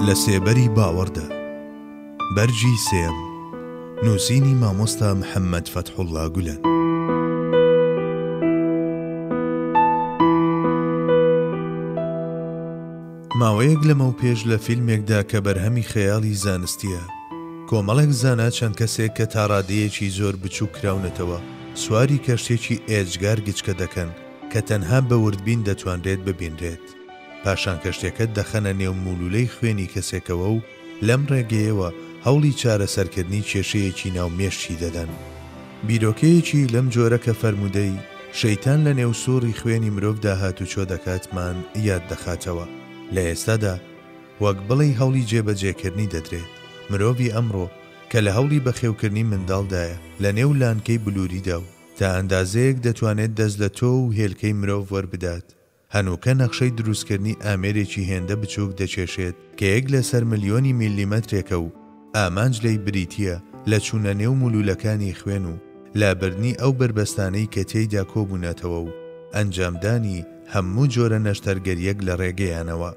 لە سێبەری باوەڕدا، بەرگی سێیەم، نووسینی مامۆستا محەممەد فەتحوڵڵا گولەن. ماوەیەک لەمەوپێش لە فیلمێکدا کە بەرهەمی خەیاڵی زانستییە، کۆمەڵێک زانا چەند کەسێک کە تاڕادەیەکی زۆر بچووک کراونەتەوە سواری کەشتییەکی ئێجگار گچکە دەکەن کە تەنها بە وردبین دەتوانرێت ببینرێت. پاشان کەشتیەکە دەخەنە نێو موولوولەی خوێنی کەسێکەوە و لەم ڕێگەیەوە هەوڵی چارەسەرکردنی کێشەیەکی ناو مێشکی دەدەن. بیرۆکەیەکی لەم جۆرە کە فەرموودەی، شەیتان لە نێو سووڕی خوێنی مرۆڤدا هاتوچۆ دەکات مان یاد دەخاتەوە. لە ئێستادا وەک بڵێی هەوڵی جێبەجێکردنی دەدرێت. مرۆڤی ئەمڕۆ کە لە هەوڵی بەخێوکردنی منداڵدایە لە نێو لانکەی بلووریدا و تا ئەندازەیەک دەتوانێت دەست لە تۆو و هێلکەی مرۆڤ وەربدات، هەنووکە نەخشەی دروستکردنی ئامێرێکی هێندە بچووک دەکێشێت کە یەک لەسەر ملیۆنی میلیمەترێکە و ئامانج لێی بریتییە لە چوونە نێو مولوولەکانی خوێن و لابردنی ئەو بەربەستانەی کە تێیدا کۆبوونەتەوە و ئەنجامدانی هەموو جۆرە نەشتەرگەرییەک لە ڕێگەیانەوە.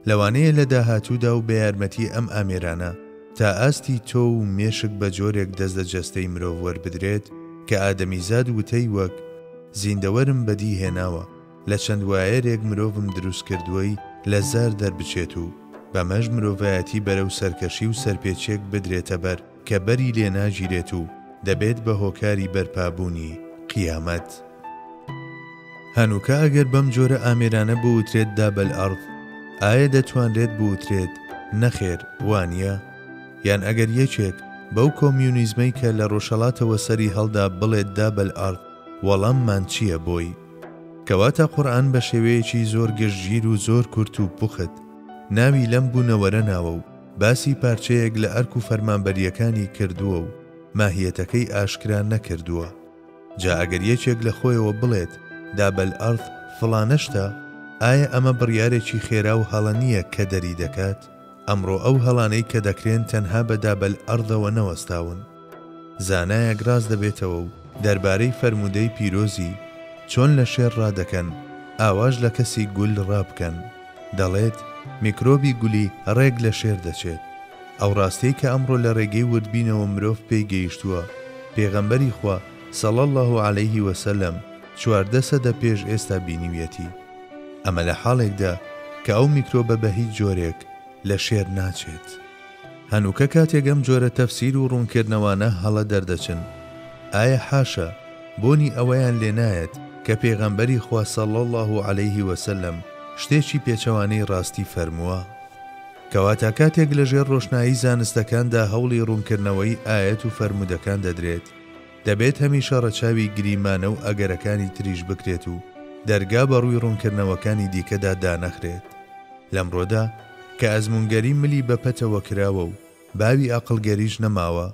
لەوانەیە لە داهاتوودا و بە یارمەتی ئەم ئامێرانە تا ئاستی تۆو و مێشک بە جۆرێک دەست لە جەستەی مرۆڤ وەربدرێت کە ئادەمیزاد وتەی وەک، زیندەوەرم بەدی هێناوە، لە چەند وایەرێک مرۆڤم دروست کردووەی لە زار دەربچێت و بەمەش مرۆڤایەتی بەرەو سەرکەشی و سەرپێچیەک بدرێتە بەر کە بەری لێ ناگیرێت و دەبێت بە هۆکاری بەرپابوونی قیامەت. هەنووکە ئەگەر بەم جۆرە ئامێرانە بوترێت دابە الارض، ئایا دەتوانرێت بوترێت نەخێر وانیە؟ یان ئەگەر یەکێک بەو کۆمیونیزمەی کە لە ڕۆژهەڵاتەوە سەری هەڵدا بڵێت دابە الارض وەڵاممان چیە بۆی؟ کەواتە قورئان بە شێوەیەکی زۆر گشتگیر و زۆر کورت و پوخت ناوی لەم بوونەوەرە ناوە و باسی پارچەیەک لە ئەرک و فەرمانبەرییەکانی کردووە و ماهیەتەکەی ئاشکرا نەکردووە. جا ئەگەر یەکێک لە خۆیەوە بڵێت دابە الارض فڵانە شتە، ئایا ئەمە بڕیارێکی خێرا و هەڵە نییە کە دەری دەکات؟ ئەمڕۆ ئەو هەڵانەی کە دەکرێن تەنها بە دابە الارضەوە نەوەستاون. زانایەک ڕاست دەبێتەوە و دەربارەی فەرموودەی پیرۆزی، چۆن لە شێر ڕادەکەن، ئاواش لە کەسی گول ڕابکەن، دەڵێت، میکرۆبی گولی ڕێک لە شێر دەچێت. ئەو ڕاستیەی کە ئەمڕۆ لە ڕێگەی وردبینەوە مرۆڤ پێی گەیشتووە، پێغەمبەری خوا، صلی اللە علیه و سلم، 14 سەدە پێش ئێستا بینیویەتی. ئەمە لە حاڵێکدا کە ئەو میکرۆبە بە هیچ جۆرێک لە شێر ناچێت. هەنووکە کاتێک ئەم جۆرە تەفسیر و ڕوونکردنەوانە هەڵە دەردەچن، ئایا حاشا بۆنی ئەوەیان لێ نایەت کە پێغەمبەری خوا صلی اللە علیه و سلم شتێکی پێچەوانەی ڕاستی فەرمووە؟ کەواتە کاتێک لە ژێر ڕۆشنایی زانستەکاندا هەوڵی ڕوونکردنەوەی ئایەت و فەرموودەکان دەدرێت، دەبێت هەمیشە ڕەچاوی گریمانە و ئەگەرەکانی تریش بکرێت و دەرگا بە ڕووی ڕوونکردنەوەکانی دیکەدا دانەخرێت. لەمڕۆدا کە ئەزموونگەری ملی بە پەتەوە کراوە و باوی ئەقڵگەریش نەماوە،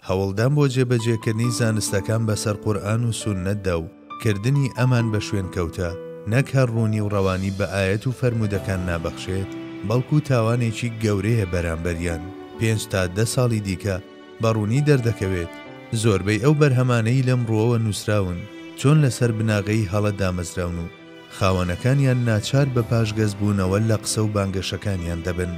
هەوڵدان بۆ جێبەجێکردنی زانستەکان بەسەر قورئان و سوننەتدا و کردنی ئەمان بە شوێنکەوتە، نەک هەر ڕوونی و ڕەوانی بە ئایەت و فەرموودەکان نابەخشێت، بەڵکو تاوانێکی گەورەیە بەرامبەریان، پێنج تا دە ساڵی دیکە بە ڕوونی دەردەکەوێت زۆربەی ئەو بەرهەمانەی لەم ڕووەوە نووسراون چۆن لەسەر بناغەی هەڵە دامەزراون و خاوەنەکانیان ناچار بە پاشگەزبوونەوە لە قسە و بانگەشەکانیان دەبن.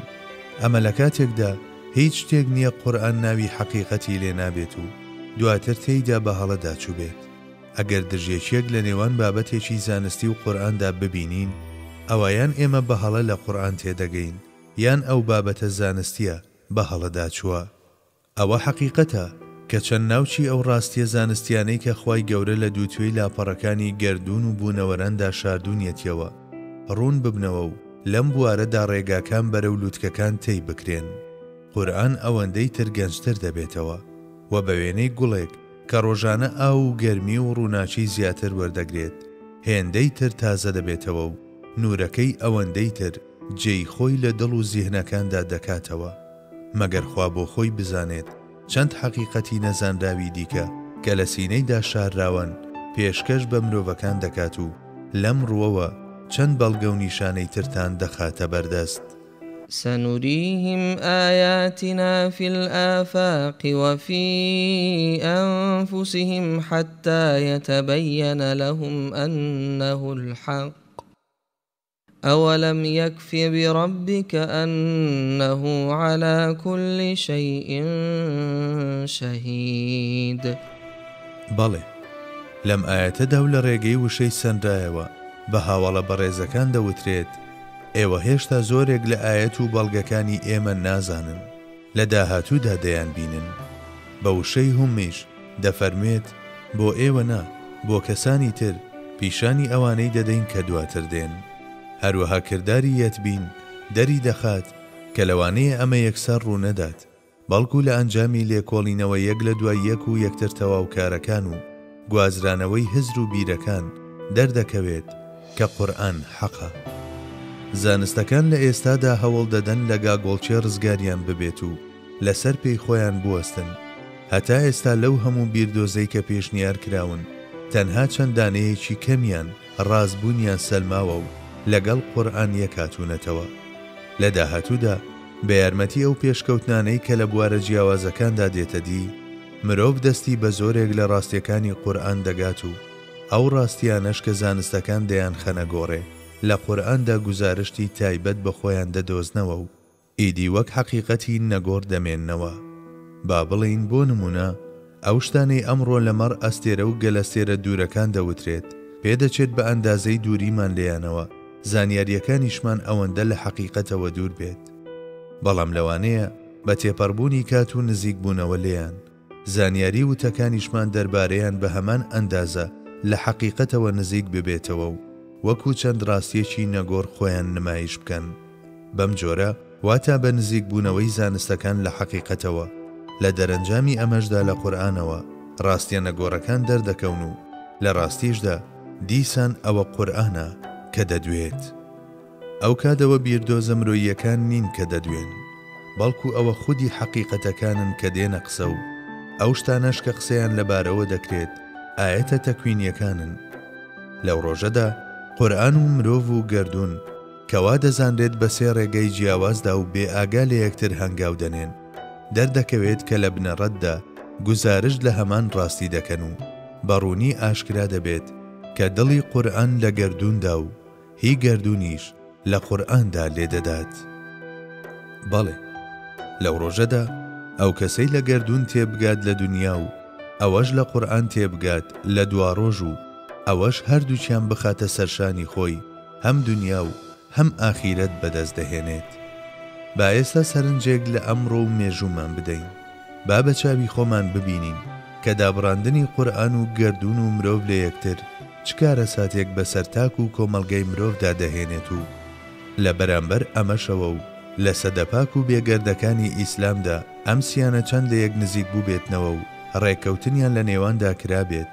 ئەمە لە کاتێکدا هیچ شتێک نییە قورئان ناوی حەقیقەتی لێ نابێت و دواتر تێیدا بە هەڵەدا چووبێت. ئەگەر دژیەکیەک لە نێوان بابەتێکی زانستی و قورئاندا ببینین، ئەوا یان ئێمە بە هەڵە لە قورئان تێدەگەین، یان ئەو بابەتە زانستییە بە هەڵەدا چووە. ئەوە حەقیقەتە کە چەند ناوکی ئەو ڕاستیە زانستیانەی کە خوای گەورە لە دووتوێی لاپەڕەکانی گەردوون و بوونەوەراندا شاردوونیەتیەوە ڕوون ببنەوە و لەم بوارەدا ڕێگاکان بەرەو لوتکەکان تەی بکرێن قورئان ئەوەندەی تر گەنجتر دەبێتەوە و بە وێنەی گوڵێک کە ڕۆژانە ئاو و گەرمی و ڕووناکی زیاتر وەردەگرێت هێندەی تر تازە دەبێتەوە و نوورەکەی ئەوەندەی تر جێی خۆی لە دڵ و زیهنەکاندا دەکاتەوە. مەگەر خوا بۆ خۆی بزانێت چەند حەقیقەتی نەزانراوی دیکە کە لە سینەیدا شارراوەن پێشکەش بە مرۆڤەکان دەکات و لەم ڕووەوە چەند بەڵگە و نیشانەی ترتان دەخاتە بەردەست. سنریهم آیاتنا فی الآفاق وفی انفسهم حتی یتبین لهم انه الحق. أولم يکف بربک أنه علی کل شیء شهید. بەڵێ، لەم ئایەتەدا و لە ڕێگەی وشەی سەنرایەوە بە هاوەڵە بەڕێزەکان دەوترێت، ئێوە هێشتا زۆرێک لە ئایەت و بەڵگەکانی ئێمە نازانن، لە داهاتوودا دەیانبینن. بە وشەی هم-یش دەفەرموێت، بۆ ئێوە نا، بۆ کەسانی تر، پیشانی ئەوانەی دەدەین کە دواتر دێن. هەروەها کرداری یەتبین دەری دەخات کە لەوانەیە ئەمە یەکسەر ڕوونەدات، بەڵکو لە ئەنجامی لێکۆڵینەوە یەک لە دوای یەک و یەکتر تەواوکارەکان و گوازرانەوەی هزر و بیرەکان دەردەکەوێت کە قورئان حەقە. زانستەکان لە ئێستادا هەوڵ دەدەن لە گاگۆڵکێ ڕزگاریان ببێت و لەسەر پێی خۆیان بوەستن. هەتا ئێستا لەو هەموو بیردۆزەی کە پێشنیار کراون تەنها چەند دانەیەکی کەمیان ڕاستبوونیان سەلماوە و لەگەڵ قورئان یەکهاتوونەتەوە. لە داهاتوودا بە یارمەتی ئەو پێشکەوتنانەی کە لە بوارە جیاوازەکاندا دێتە دی، مرۆڤ دەستی بە زۆرێک لە ڕاستیەکانی قورئان دەگات و ئەو ڕاستیانەش کە زانستەکان دەیانخەنە گۆڕێ لە قورئاندا گوزارشتی تایبەت بە خۆیان دەدۆزنەوە و ئیدی وەک حەقیقەتی نەگۆڕ دەمێننەوە. با بڵێین بۆ نموونە ئەو شتانەی ئەمڕۆ لەمەڕ ئەستێرە و گەلەستێرە دوورەکان دەوترێت، پێدەچێت بە ئەندازەی دووریمان لێیانەوە، زانیارییەکانیشمان ئەوەندە لە حەقیقەتەوە دوور بێت. بەڵام لەوانەیە بە تێپەڕبوونی کات و نزیکبوونەوە لێیان، زانیاری وتەکانیشمان دەربارەیان بە هەمان ئەندازە لە حەقیقەتەوە نزیک ببێتەوە و وەکو چەند ڕاستیەکی نەگۆڕ خۆیان نمایش بکەن. بەم جۆرە واتا بە نزیک بوونەوەی زانستەکان لە حەقیقەتەوە، لە دەرەنجامی ئەمەشدا لە قورئانەوە ڕاستیە نەگۆڕەکان دەردەکەون و لە ڕاستیشدا دیسان ئەوە قورئانە کە دەدوێت. ئەوکات ئەوە بیردۆزە مرۆییەکان نین کە دەدوێن، بەڵکو ئەوە خودی حەقیقەتەکانن کە دێنە قسە و ئەو شتانەش کە قسەیان لەبارەوە دەکرێت ئایەتە تەکوینیەکانن. لەو ڕۆژەدا قورئان و مرۆڤ و گەردوون کە وا دەزانرێت بە سێ ڕێگەی جیاوازدا و بێ ئاگا لە یەکتر هەنگاو دەنێن، دەردەکەوێت کە لە بنەڕەتدا گوزارشت لە هەمان ڕاستی دەکەن و بە ڕوونی ئاشکرا دەبێت کە دڵی قورئان لە گەردووندا و هی گەردوونیش لە قورئاندا لێدەدات. بەڵێ، لەو ڕۆژەدا ئەو کەسەی لە گەردوون تێبگات لە دونیا و ئەوەش لە قورئان تێبگات لە دواڕۆژ و ئەوەش هەردووکیان بخاتە سەرشانی خۆی هەم دونیا و هەم ئاخیرەت بەدەست دەهێنێت. با ئێستا سەرنجێک لە ئەمڕۆ و مێژوومان بدەین. با بە چاوی خۆمان ببینین کە دابڕاندنی قورئان و گەردوون و مرۆڤ لە یەکتر چ کارەساتێک بەسەر تاک و کۆمەڵگەی مرۆڤدا دەهێنێت و لە بەرامبەر ئەمەشەوە و لە سەدە پاک و بێگەردەکانی ئیسلامدا ئەم سیانە چەند لە یەک نزیک بووبێتنەوە و ڕێککەوتنیان لە نێواندا کرابێت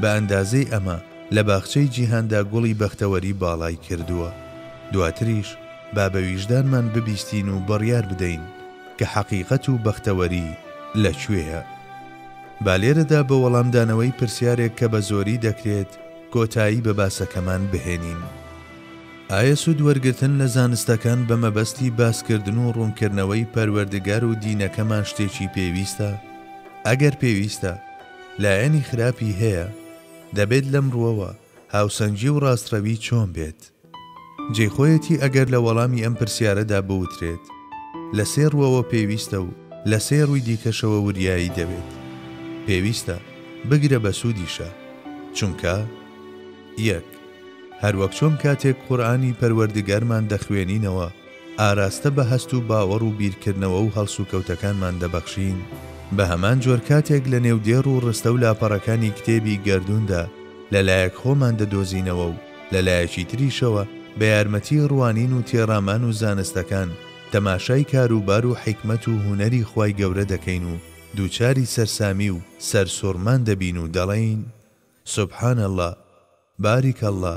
بە ئەندازەی ئەمە لە باخچەی جیهاندا گوڵی بەختەوەری باڵای کردووە. دواتریش با بە ویژدانمان ببیستین و بڕیار بدەین کە حەقیقەت و بەختەوەری لە کوێیە؟ با لێرەدا بە وەڵامدانەوەی پرسیارێک کە بە زۆری دەکرێت کۆتایی بە باسەکەمان بهێنین. ئایا سوود وەرگرتن لە زانستەکان بە مەبەستی باسکردن و ڕوونکردنەوەی پەروەردگار و دینەکەمان شتێکی پێویستە؟ ئەگەر پێویستە، لایەنی خراپی هەیە؟ دەبێت لەم ڕووەوە هاوسەنگی و ڕاستڕەوی چۆن بێت؟ جێی خۆیەتی ئەگەر لە وەڵامی ئەم پرسیارەدا بوترێت، لە سێ ڕووەوە پێویستە و لە سێ ڕووی دیکەشەوە وریایی دەوێت. پێویستە، بگرە بەسوودیشە. چونکە. یەک، هەروەک چۆن کاتێک قورئانی پەروەردگارمان دەخوێنینەوە، ئاراستە بە هەست و باوەڕ و بیرکردنەوە و هەڵسوکەوتەکانمان دەبەخشین، بە هەمان جۆر کاتێک لە نێو دێڕ و ڕستە و لاپەڕەکانی کتێبی گەردووندا لە لایەک خۆمان دەدۆزینەوە و لە لایەکی تریشەوە بە یارمەتی ڕوانین و تێڕامان و زانستەکان تەماشای کاروبار و حیکمەت و هونەری خوای گەورە دەکەین و دووچاری سەرسامی و سەرسوڕمان دەبین و دەڵێین سبحان اللە بارک اللە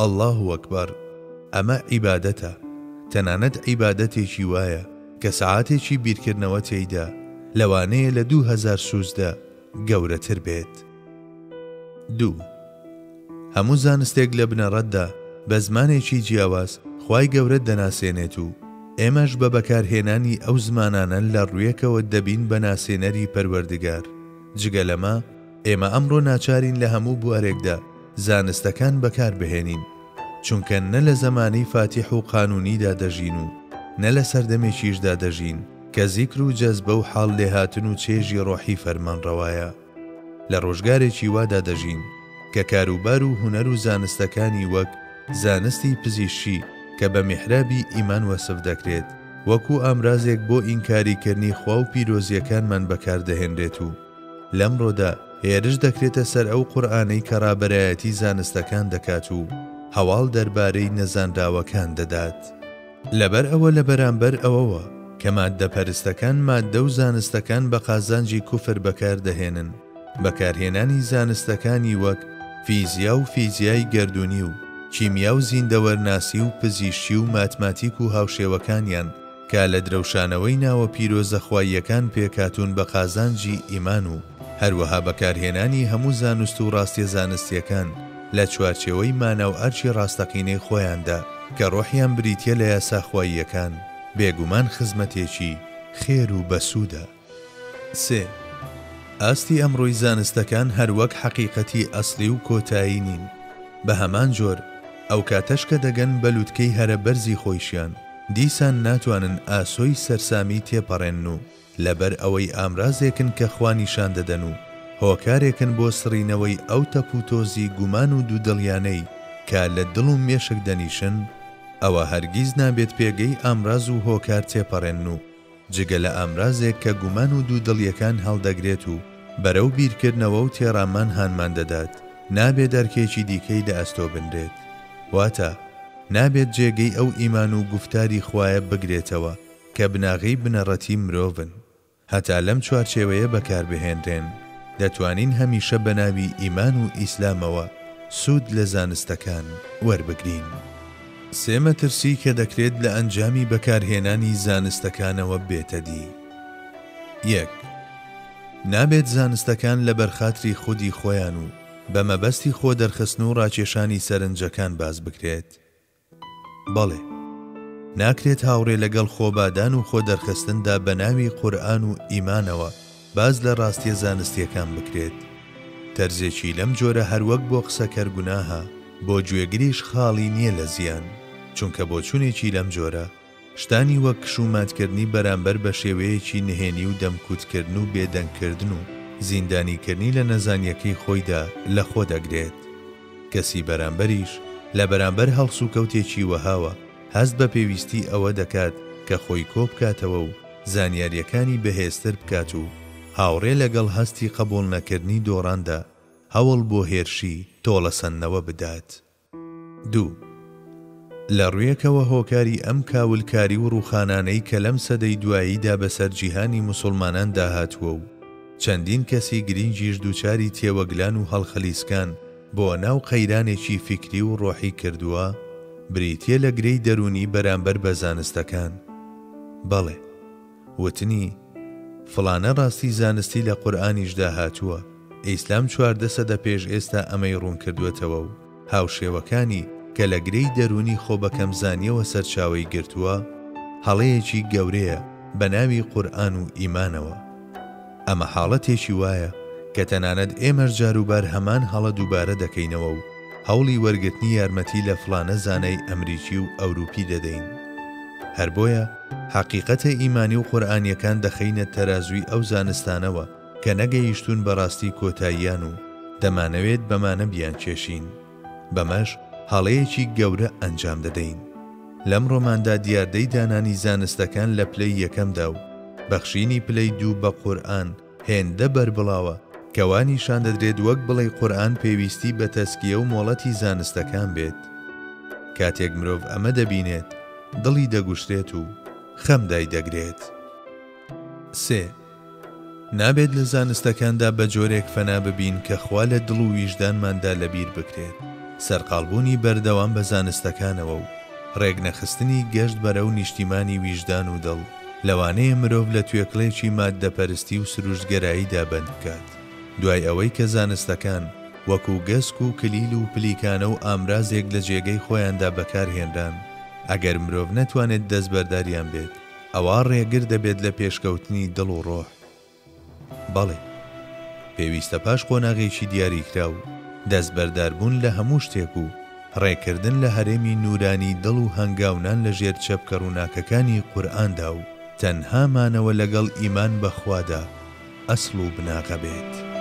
اللە اکبر ئەمە عیبادەتە تەنانەت عیبادەتێکی وایە کە سەعاتێکی بیرکردنەوە تێیدا لەوانەیە لە 2000 سوجدە گەورەتر بێت. دوو. هەموو زانستێک لە بنەڕەتدا بە زمانێکی جیاواز خوای گەورە دەناسێنێت و ئێمەش بە بەکارهێنانی ئەو زمانانە لە ڕوویەکەوە دەبین بە ناسێنەری پەروەردگار جگە لەمە ئێمە ئەمڕۆ ناچارین لە هەموو بوارێکدا زانستەکان بەکار بهێنین. چونکە نە لە زەمانەی فاتیح و قانونیدا دەژین و نە لە سەردەمێکیشدا دەژین کە زیکر و جەزبە و حاڵ لێهاتن و چێژی ڕۆحی فەرمانڕەوایە. لە ڕۆژگارێکی وادا دەژین کە کاروبار و هونەر و زانستەکانی وەک زانستی پزیشکی کە بە میحرابی ئیمان وەسف دەکرێت وەکو ئامرازێک بۆ ئینکاریکردنی خوا و پیرۆزییەکانمان بەکاردەهێنرێت و لەمڕۆدا هێرش دەکرێتە سەر ئەو قورئانەی کە ڕابەرایەتی زانستەکان دەکات و هەواڵ دەربارەی نەزانراوەکان دەدات. لەبەر ئەوە لە بەرامبەر ئەوەوە کە ماددەپەرستەکان ماددە و زانستەکان بە قازانجی کوفر بەکار دەهێنن، بەکارهێنانی زانستەکانی وەک فیزیا و فیزیای گەردوونی و کیمیا و زیندەوەرناسی و پزیشکی و ماتماتیک و هاوشێوەکانیان کە لە درەوشانەوەی ناوە پیرۆزە خواییەکان پێکهاتوون بە قازانجی ئیمان و هەروەها بەکارهێنانی هەموو زانست و ڕاستیە زانستیەکان لە چوارچێوەی مانا و ئەرکی ڕاستەقینەی خۆیاندا کە ڕۆحیان بریتیە لە یاسا خواییەکان، بێگومان خزمەتێکی خێر و بەسوودە. سێ، ئاستی ئەمڕۆی زانستەکان هەر وەک حەقیقەتی ئەسڵی و کۆتایی نین، بە هەمان جۆر ئەو کاتەش کە دەگەن بە لوتکەی هەرە بەرزی خۆیشیان، دیسان ناتوانن ئاسۆی سەرسامی تێپەڕێنن و لەبەر ئەوەی ئامرازێکن کە خوا نیشان دەدەن و هۆکارێکن بۆ سڕینەوەی ئەو تەپوتۆزی گومان و دوودڵیانەی کە لە دڵ و مێشک دەنیشن، ئەوە هەرگیز نابێت پێگەی ئامراز و هۆکار تێپەڕێنن و جگە لە ئامرازێک کە گومان و دوودڵیەکان هەڵدەگرێت و بەرەو بیرکردنەوە و تێڕامان هانمان دەدات، نابێت ئەرکێکی دیکەی لە ئەستۆ بنرێت. واتە، نابێت جێگەی ئەو ئیمان و گوفتاری خوایە بگرێتەوە کە بناغەی بنەڕەتی مرۆڤن. هەتا لەم چوارچێوەیە بەکاربهێنرێن، دەتوانین هەمیشە بە ناوی ئیمان و ئیسلامەوە سوود لە زانستەکان وەربگرین. سێ مەترسی کە دەکرێت لە ئەنجامی بەکارهێنانی زانستەکانەوە بێتە دی. یەک. نابێت زانستەکان لەبەرخاتری خودی خۆیان و بە مەبەستی خۆدەرخستن و ڕاکێشانی سەرنجەکان باس بکرێت. بەڵێ. ناکرێت هاوڕێ لەگەڵ خۆبادان و خۆدەرخستندا بە ناوی قورئان و ئیمانەوە باس لە ڕاستیە زانستیەکان بکرێت. تەرزێکی لەم جۆرە هەروەک بۆ قسەکەر گوناهە، بۆ گوێگریش خاڵی نیە لە زیان، چونکە بۆچونێکی لەم جۆرە، شتانی وەک کش و ماتکردنی بەرامبەر بە شێوەیەکی نهێنی و دەمکوتکردن و بێدەنگکردن و زیندانیکردنی لە نەزانیەکەی خۆیدا لە خۆ دەگرێت. کەسی بەرامبەریش لە بەرامبەر هەڵسوکەوتێکی وەهاوە هەست بە پێویستی ئەوە دەکات کە خۆی کۆبکاتەوە و زانیاریەکانی بەهێزتر بکات و هاوڕێ لەگەڵ هەستی قبوڵنەکردنی دۆڕاندا هەوڵ بۆ هێرشی تۆڵەسەندنەوە بدات. دوو. لە ڕوویەکەوە هۆکاری ئەم کاولکاری و ڕووخانانەی کە لەم سەدەی دواییدا بەسەر جیهانی موسوڵماناندا هاتووە و چەندین کەسی گرینگیش دووچاری تێوەگلان و هەڵخلیسکان بۆ ناو قەیرانێکی فیکری و ڕۆحی کردووە، بریتییە لە گرێی دەروونی بەرامبەر بە زانستەکان. بەڵێ. وتنی، فڵانە ڕاستی زانستی لە قورئانیشدا هاتووە، ئیسلام 14 سەدە پێش ئێستا ئەمەی ڕوونکردووەتەوە و هاوشێوەکانی کە لە گرێی دەروونی خۆبەکەمزانییەوە سەرچاوەی گرتووە، هەڵەیەکی گەورەیە بە ناوی قورئان و ئیمانەوە. ئەمە حاڵەتێکی وایە کە تەنانەت ئێمەش جاروبار هەمان هەڵە دووبارە دەکەینەوە و هەوڵی وەرگرتنی یارمەتی لە فڵانە زانای ئەمریکی و ئەوروپی دەدەین. هەر بۆیە حەقیقەتە ئیمانی و قورئانیەکان دەخەینە تەرازووی ئەو زانستانەوە کە نەگەیشتوون بە ڕاستی کۆتاییان و دەمانەوێت بەمانە بیانکێشین. بەمەش هەڵەیەکی گەورە ئەنجام دەدەین. لەم ڕۆماندا دیاردەی دانانی زانستەکان لە پلەی یەکەمدا و بەخشینی پلەی دوو بە قورئان هێندە بەربڵاوە کە وا نیشان دەدرێت وەک بڵێی قورئان پێویستی بە تەزکیە و مۆڵەتی زانستەکان بێت. کاتێک مرۆڤ ئەمە دەبینێت دڵی دەگوشرێت و خەم دایدەگرێت. سێ. نابێت لە زانستەکاندا بە جۆرێک فەنا ببین کە خوا لە دڵ و ویژدانماندا لەبیر بکرێت. سەرقاڵبوونی بەردەوام بە زانستەکانەوە و ڕێکنەخستنی گەشت بەرەو نیشتیمانی ویژدان و دڵ، لەوانەیە مرۆڤ لە توێکڵێکی ماددەپەرستی و سروشتگەراییدا بەند بکات. دوای ئەوەی کە زانستەکان وەکو گەسک و کلیل و پلیکانە و ئامرازێک لە جێگەی خۆیاندا بەکارهێنران، ئەگەر مرۆڤ نەتوانێت دەستبەرداریان بێت، ئەوا ڕێگر دەبێت لە پێشکەوتنی دڵ و ڕۆح. بەڵێ، پێویستە پاش قۆناغێکی دیاریکراو، دەستبەرداربوون لە هەموو شتێک و. ڕێکردن لە هەرێمی نوورانی دڵ و هەنگاونان لە ژێر چەپکە ڕووناکەکانی قورئاندا و تەنها مانەوە لەگەڵ ئیمان بە خوادا ئەسڵ و بناغە بێت.